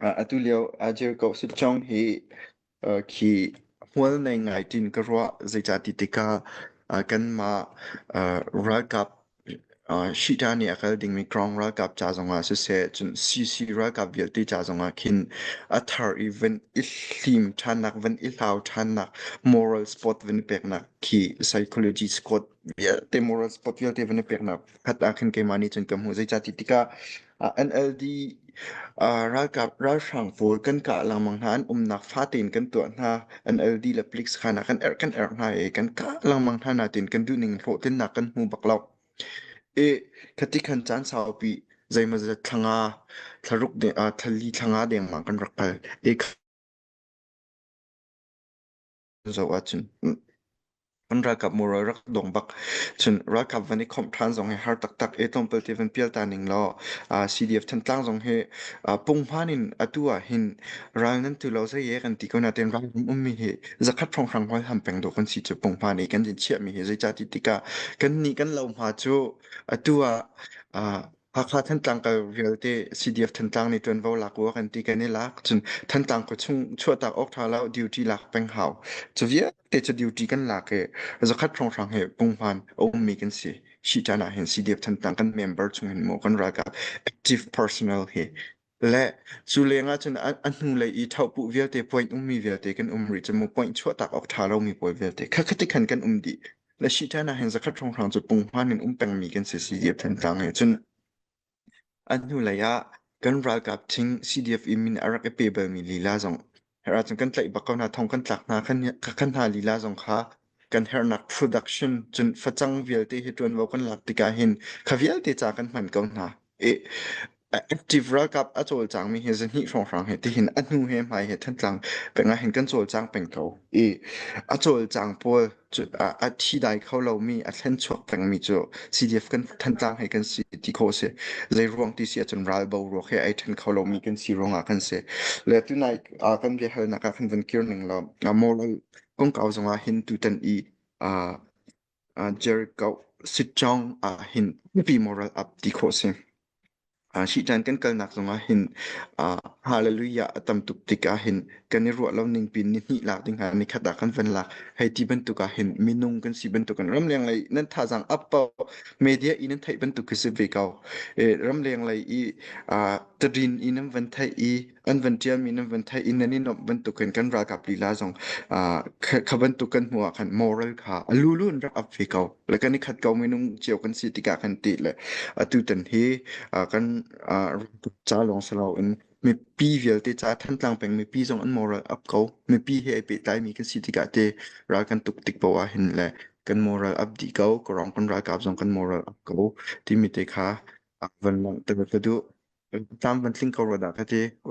Atu lio Jericho Sitcong hi khi hmual nei ngai tiin ka ruah. Zeicah ti tikah kanmah ralkap Shita nih a kal dingmi Crown ralkap ca zongah siseh, cun CC ralkap vialte ca zongah khin a thar i van i hlim ṭhannak, van i hlau ṭhannak, moral support van i peknak khi psychology squad vialte moral support vialte van i peknak khat ah khin keimah nih cun ka hmuh. Zeicah ti tikah NLD ralkap ralhrang pawl kan kah lengmang hna, an umnak fate in kan tuah hna. NLD le police khan ah kan erh kan erh hna i kan kah lengmang hna nain kan duhning hlawhtlinnak kan hmu bak lo. I khati khan caan saupi zeimawzat thla nga, thlaruk de, thlali thla nga dengmang kan rak kal. I zoh ahcun An ralkap moral rak dong bak. Cun ralkap van i khawmh ṭhan zong hi har taktak i tlawmpal te van pial ta ning law CDF Thantlang zong hi punghman in atu ah hin ral nan tu lo zei e kan ti ko nain ral ram ummi hi zakhat hrawnghrang hol ham peng dawh kan si cu punghman i kan in chiahmi hi zeicah ti tikah kan nih kan lohma cu atu ah Hakha Thantlang kal vialte CDF Thantlang nih ṭuanvo lak u a kan ti kan i lak. Cun Thantlang khuachung chuahtak awk ṭha lo duty lak peng hau. Cu vialte cu duty kan lak i zakhat hrawnghrang he punghman a ummi kan si. Hi caan ah hin CDF Thantlang kan member chung hin maw kan ralkap active personnel hi le cu leng ah cun a hnulei i ṭhohpuh vialte point ummi vialte kan um rih cu mu point chuahtak awk ṭha lomi pawl vialte kha khati khan kan um dih. Le shi ṭan ah hin zakhat hrawnghrang cu punghman in um pengmi kan si CDF Thantlang he cun a hnulei ah kan ralkap ṭhing CDF i min a rak i pe balmi lila zong herh ahcun kan tlaih bak ko hna thong kan tlak hna kan kan hna lila zong kha kan herhnak production cun facang vialte hi ṭuanvo kan lak tikah hin kha vialte ca kan hman ko hna. I active ralkap a cawlcangmi hi zahnih hrawnghrang he tihin a hnu he hmai he Thantlang peng ah hin kan cawlcang peng ko i a cawlcang pawl cu a thi dai kho lomi a thlen chuak pengmi cu CDF kan Thantlang he kan si ti khawh si zei ruang ti si ahcun ral boruak he ai then kho lomi kan si ruangah kan si le tunai kan biahalnak ah kan van kir ning law moral kongkau zongah hin tutan i Jericho Sitcong ah hin mipi moral up ti khawh si. Shihṭan kan kalnak zongah hin hallelujah a tam tuk tikah hin kan i ruah lo ning pin ni hnih lak ding ah nikhat ah kan van lak. Hei ti bantuk ah hin minung kan si bantukin ramleng lei nan thazaang up paoh media i nan theih bantuk khi si ve ko. Ramleng lei i tadin i nan van theih i an van ṭialmi nan van theih i nan i nuamh bantukin kan ralkap lila zong kha bantuk kan hmuh ah khan moral kha a lulu in rak up ve ko. Le kan i khat ko minung cio kan si tikah kan ti le atu tan hi kan ca lawng si loin mipi vialte ca Thantlang peng mipi zong an moral up ko. Mipi he ai pehtlaimi kan si tikah te ral kan tuk tik paoh ah hin le kan moral up dih ko, ka rong kan ralkap zong kan moral up ko timi te kha van langhter ka duh. Tlam van tling ko rua dah ka ti.